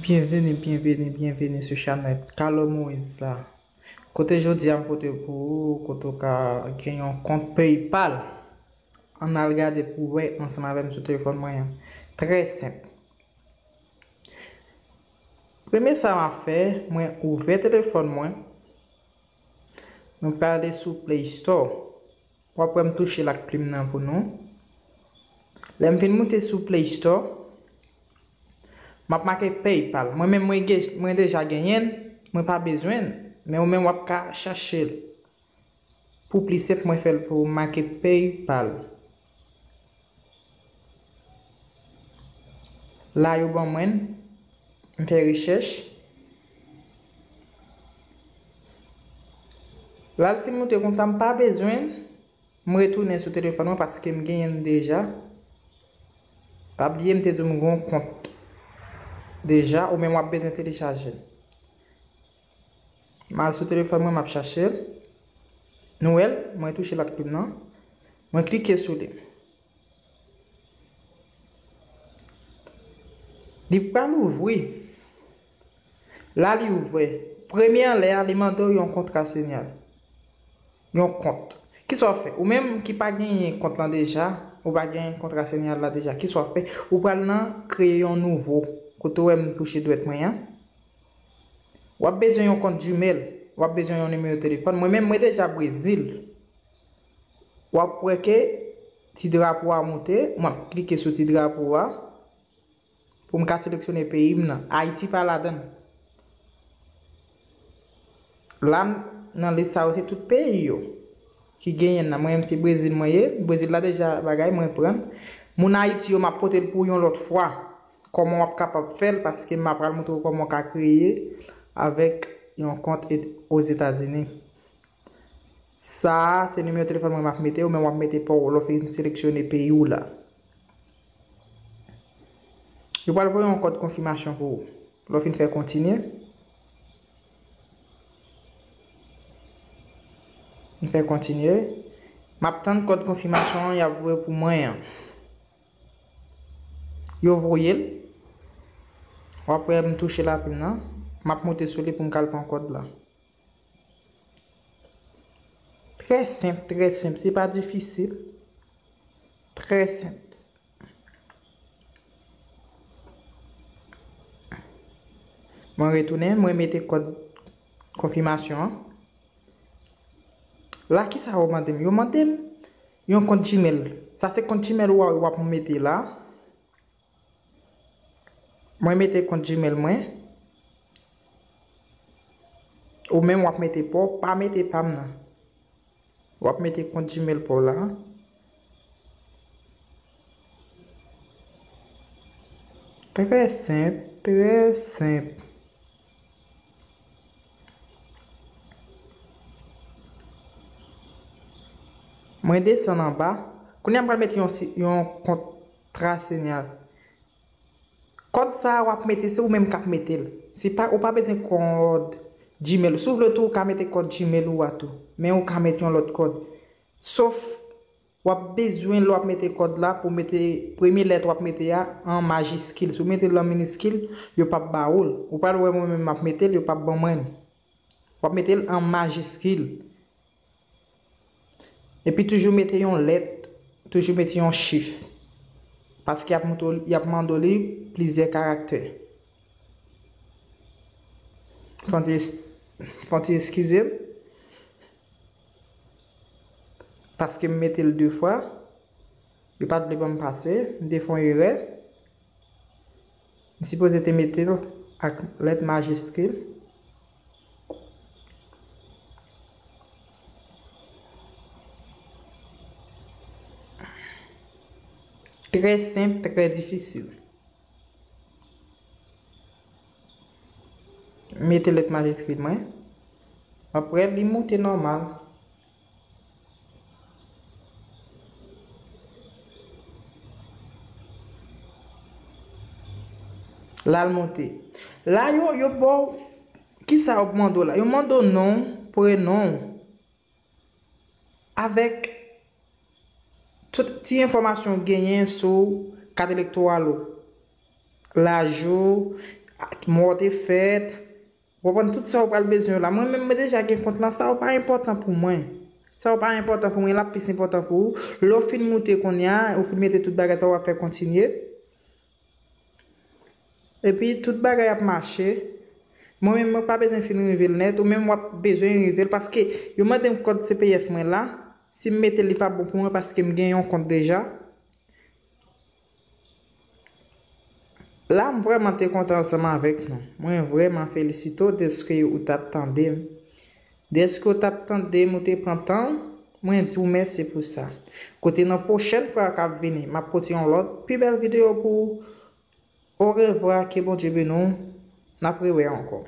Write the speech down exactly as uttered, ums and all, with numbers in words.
Byenveni, byenveni, byenveni sou chanèl Carlo Moïse la. Kote jodi a m pote pou ou, kote w ka gen yon kont PayPal. Ann al gade pou w wè ansanm avè m sou telefòn mwen an. Trè senp. Premye sa m ap fè, mwen ouvè telefòn mwen. Nou prale sou Play Store. W ap wè m touche l ak plim nan pou nou. Lè m fin moute sou Play Store, m ap make PayPal. Mwen menm, mwen, gen- mwen deja genyen l, mwen pa bezwen l. Men ou menm, w ap ka chache l. Pou pli senp, mwen fè l pou ou, make PayPal. La, yo ban mwen l, m fè rechèch. La, l fin moute konsa, m pa bezwen l. M retounen sou telefòn mwen paske m genyen l deja. Pa bliye m te di w m gen yon kont deja, ou menm w ap bezwen telechaje l. M al sou telefòn mwen, m ap chache l. Nou wè l, mwen touche l ak plim nan. Mwen klike sou li. Li pral ouvri. La li ouvè. Premye anlè a, li mande w yon kontra sinyal. Yon kont. Kisa w fè? Ou menm ki pa genyen kont lan deja, ou pa genyen kontra sinyal la deja, kisa w fè? Ou pral nan kreye yon nouvo. Kote w wè m touche dwèt mwen an. W ap bezwen yon kont Gmail. W ap bezwen yon nimewo telefòn. Mwen menm, mwen deja Brezil. W ap wè ke ti drapo a moute. Mwen ap klike sou ti drapo a. Pou m ka seleksyone peyi m nan. Ayiti pa ladan l. La, m- nan lis sa yo, se tout peyi yo ki genyen nan. Mwen menm, se Brezil mwen ye. Brezil la deja bagay, mwen pran l. Moun Ayiti yo, m ap pote l pou yon lòt fwa. Kòman w ap kapab fè l, paske m ap pral montre w kòman w ka kreye avèk yon kont e- Ozetazini. Sa a, se nimewo telefòn mwen m ap mete, ou menm w ap mete pa w lè w fin seleksyone peyi w la. Yo pral voye yon kòd konfimasyon pou ou. Lè w fin fè kontinye. M fè kontinye. M ap tann kòd konfimasyon an y ap voye pou mwen an. Yo voye l. W ap wè m touche laplim nan. M ap moute sou li pou m ka al pran kòd la. Trè senp, trè senp. Se pa difisil. Trè senp. Mwen retounen, mwen mete kòd konfimasyon an. La, kisa yo mande m? Yo mande m yon kont Gmail. Sa se kont Gmail ou a, w ap mete la. Mwen mete kont Gmail mwen. Ou menm w ap mete pa w, pa mete pa m nan. W ap mete kont Gmail pa w la. Trè senp, trè senp. Mwen desann anba. Kounye a m pral mete yon, si- yon kontra sinyal. Kòd sa a w ap mete, se ou menm k ap mete l. Se pa, ou pa bezwen kòd Gmail. Si w vle tou, ou ka mete kòd Gmail ou a tou. Men ou ka mete yon lòt kòd. Sof, w ap bezwen, lè w ap mete kòd la, pou w mete premye lèt w ap mete a an majiskil. Si w mete l an miniskil, yo p ap ba ou l. Ou pral wè mwen menm m ap mete l, yo p ap ban mwen l. W ap mete l an majiskil. Epi toujou mete yon lèt, toujou mete yon chif. Paske y ap mande w, y ap mande w li plizyè karaktè. Fò n ti es- fò n ti eskize m. Paske m mete l de fwa. Yo pa t vle ban m pase, m te fè yon erè. M sipoze te mete l ak lèt majiskil. Trè senp, trè difisil. Mete lèt majiskil mwen. Apre, li moute nòmal. La l monte. La yo, yo ba w, kisa yo mande w la? Yo mande w non w, prenon w. Avèk tout ti enfòmasyon w genyen sou kat elektoral ou. Laj ou, mò te fèt, ou konprann, tout sa ou pral bezwen yo la. Mwen menm, mwen deja gen kont lan, sa yo pa enpòtan pou mwen. Sa yo pa enpòtan pou mwen, l ap plis enpòtan pou ou. Lè w fin moute kounye a, ou fin mete tout bagay sa, w ap fè kontinye. Epi tout bagay ap mache. Mwen menm, mwen pa bezwen fin rive l nèt, ou menm w ap bezwen rive l, paske yo mande m kòd C P F mwen la. Si m mete l, li pa bon pou mwen paske m gen yon kont deja. La, m vrèman te kontan ansanm avèk nou. Mwen vrèman felisite w dèske ou t ap tande m. Dèske ou t ap tande m, ou te pran tan w, mwen di w mèsi pou sa. Kote nan pwochèn fwa k ap vini, m ap pote yon lòt pi bèl videyo pou ou. Orevwa, ke Bondye beni w. N ap rewè ankò.